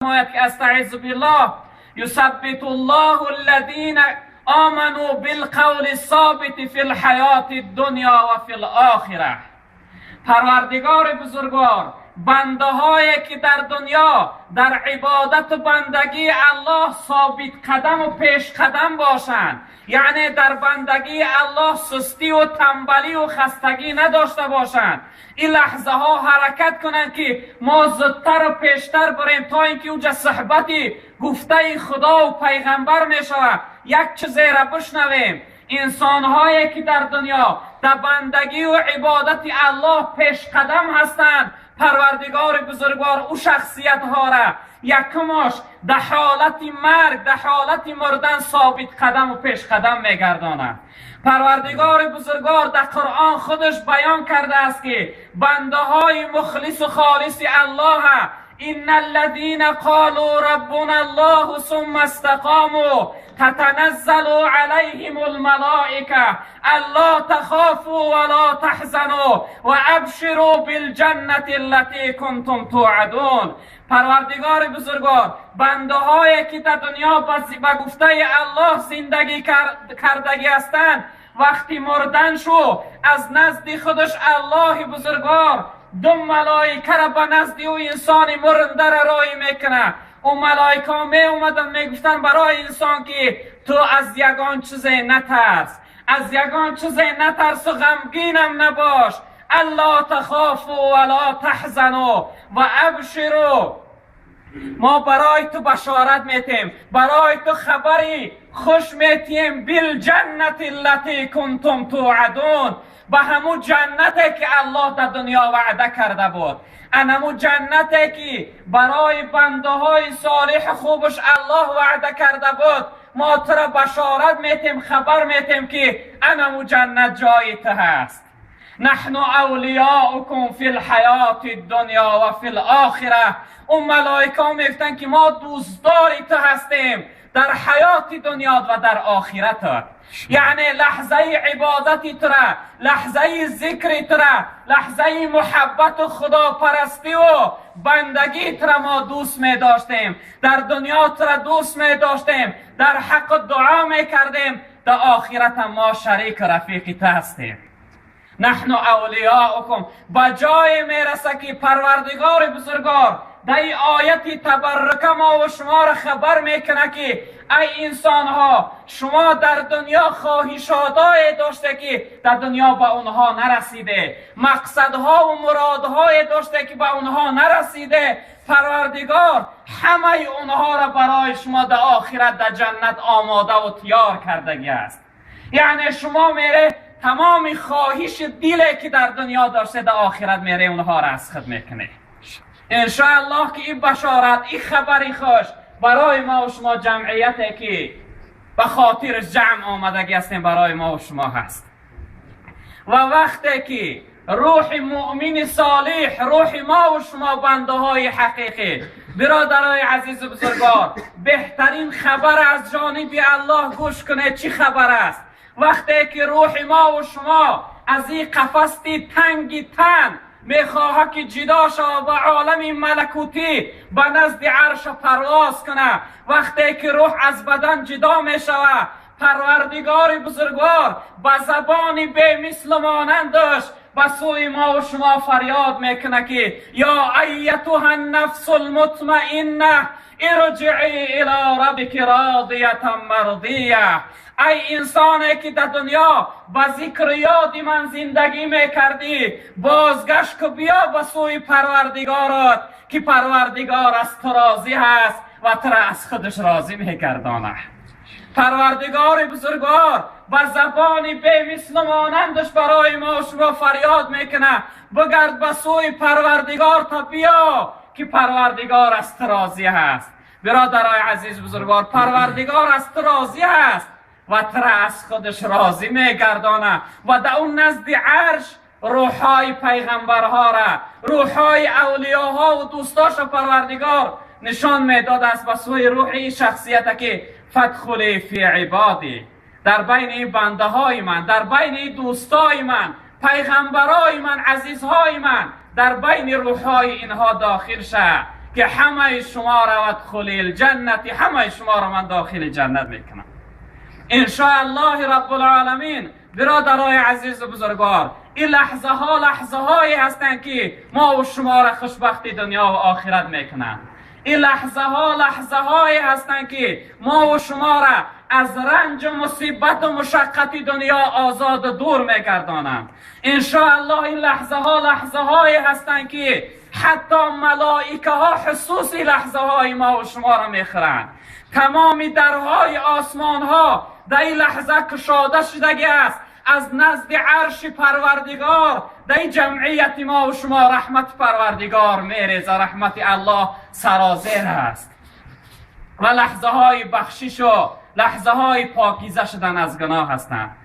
میفرماید که استعیذ بالله یثبت الله الذین آمنوا بالقول الثابت فی الحیات الدنیا و فی الاخره. پروردگار بزرگوار بنده هایی که در دنیا در عبادت و بندگی الله ثابت قدم و پیش قدم باشند، یعنی در بندگی الله سستی و تنبلی و خستگی نداشته باشند، این لحظه ها حرکت کنند که ما زودتر و پیشتر بریم تا اینکه اونجا صحبتی گفته خدا و پیغمبر می شود. یک چیزی را بشنویم، انسان هایی که در دنیا در بندگی و عبادت الله پیش قدم هستند، پروردگار بزرگوار او شخصیت ها را یکماش در حالت مرگ، در حالت مردن ثابت قدم و پیش قدم میگرداند. پروردگار بزرگوار در قرآن خودش بیان کرده است که بنده های مخلص و خالص الله، ان الذين قالوا ربنا الله ثم استقاموا تتنزل عليهم الملائكة الا تخافوا ولا تحزنوا وابشروا بالجنة التي كنتم توعدون. پروردگار بزرگوار بنده هایی که در دنیا به گفته الله زندگی کردگی هستند، وقتی مردن شو از نزد خودش الله بزرگوار دو ملائکه را به نزد او انسان مرنده را رای میکنه. او ملائکه ها می اومدن میگفتن برای انسان که تو از یگان چیز نترس، از یگان چیز نترس و غمگینم نباش. الا تخافوا ولا تحزنوا و ابشروا، ما برای تو بشارت میتیم، برای تو خبری خوش میتیم، بالجنت التي کنتم توعدون، به همو جنتی که الله در دنیا وعده کرده بود، انمو جنتی که برای بنده های صالح خوبش الله وعده کرده بود، ما تو را بشارت میتیم، خبر میتیم که انمو جنت جای تو هست. نحن اولیاؤکم فی الحیات الدنیا و فی الاخره. اون ملائکه ها میگفتن که ما دوستدار تو هستیم در حیات دنیا و در آخرت. یعنی لحظه عبادت تو را، لحظه ذکر تو را، لحظه محبت و خداپرستی و بندگی تو را ما دوست می داشتیم، در دنیا تو را دوست می داشتیم، در حق دعا می کردیم، در آخرت ما شریک رفیق تو هستیم. نحن اولیاؤکم. با جای میرسه که پروردگار بزرگوار در این آیت تبرکه ما و شما را خبر میکنه که ای انسان ها، شما در دنیا خواهشاتای داشته که در دنیا به اونها نرسیده، مقصدها و مرادهای داشته که به اونها نرسیده، پروردگار همه اونها را برای شما در آخرت در جنت آماده و تیار کردگی است. یعنی شما میره تمام خواهش دلی که در دنیا داشته در آخرت میره اونها را از خود میکنه. انشاءالله که این بشارت، این خبری خوش برای ما و شما جمعیتی که به خاطر جمع آمدگی هستیم برای ما و شما هست. و وقتی که روح مؤمن صالح، روح ما و شما بنده های حقیقی، برادرای عزیز و بزرگوار، بهترین خبر از جانب الله گوش کنه. چی خبر است؟ وقتی که روح ما و شما از این قفس تنگ تن میخواهد که جدا شود به عالم ملکوتی، به نزد عرش پرواز کنه، وقتی که روح از بدن جدا میشود، پروردگار بزرگوار به زبان بی مثل مانندش به سوی ما و شما فریاد میکنه که یا ایتها النفس المطمئنه ارجعی الی ربک راضیه مرضیه. ای انسانی که در دنیا با ذکر یاد من زندگی میکردی، بازگشت که بیا به سوی پروردگارت که پروردگار از تو راضی هست و تو را از خودش راضی میگردانه. پروردگار بزرگوار با زبان بی مثل مانندش برای ما و شما فریاد میکنه بگرد به سوی پروردگار تا بیا که پروردگار از تو راضی هست. برادرای عزیز بزرگوار، پروردگار از تو راضی هست و تو را از خودش راضی میگردانه و در اون نزد عرش روحای پیغمبرها را، روحای اولیاها و دوستاش پروردگار نشان میداد است به سوی روحی شخصیت که فادخلی فی عبادی، در بین این بنده های من، در بین این دوستای من، پیغمبرای من، عزیزهای من، در بین روحای اینها داخل شه که همه شما را ادخلی الجنت، همه شما را من داخل جنت میکنم ان شاء الله رب العالمین. برادرای عزیز و بزرگوار، این لحظه ها لحظه هایی هستند که ما و شما را خوشبختی دنیا و آخرت میکنند. این لحظه ها لحظه هایی هستند که ما و شما را از رنج و مصیبت و مشقت دنیا آزاد و دور میگردانند. ان شاء الله این لحظه ها لحظه هایی هستند که حتی ملائکه ها حسوس لحظه های ما و شما را میخورند. تمام درهای آسمان ها در این لحظه کشاده شدگی است. از نزد عرش پروردگار در جمعیت ما و شما رحمت پروردگار میریزه. رحمت الله سرازیر است و لحظه های بخشش و لحظه های پاکیزه شدن از گناه هستند.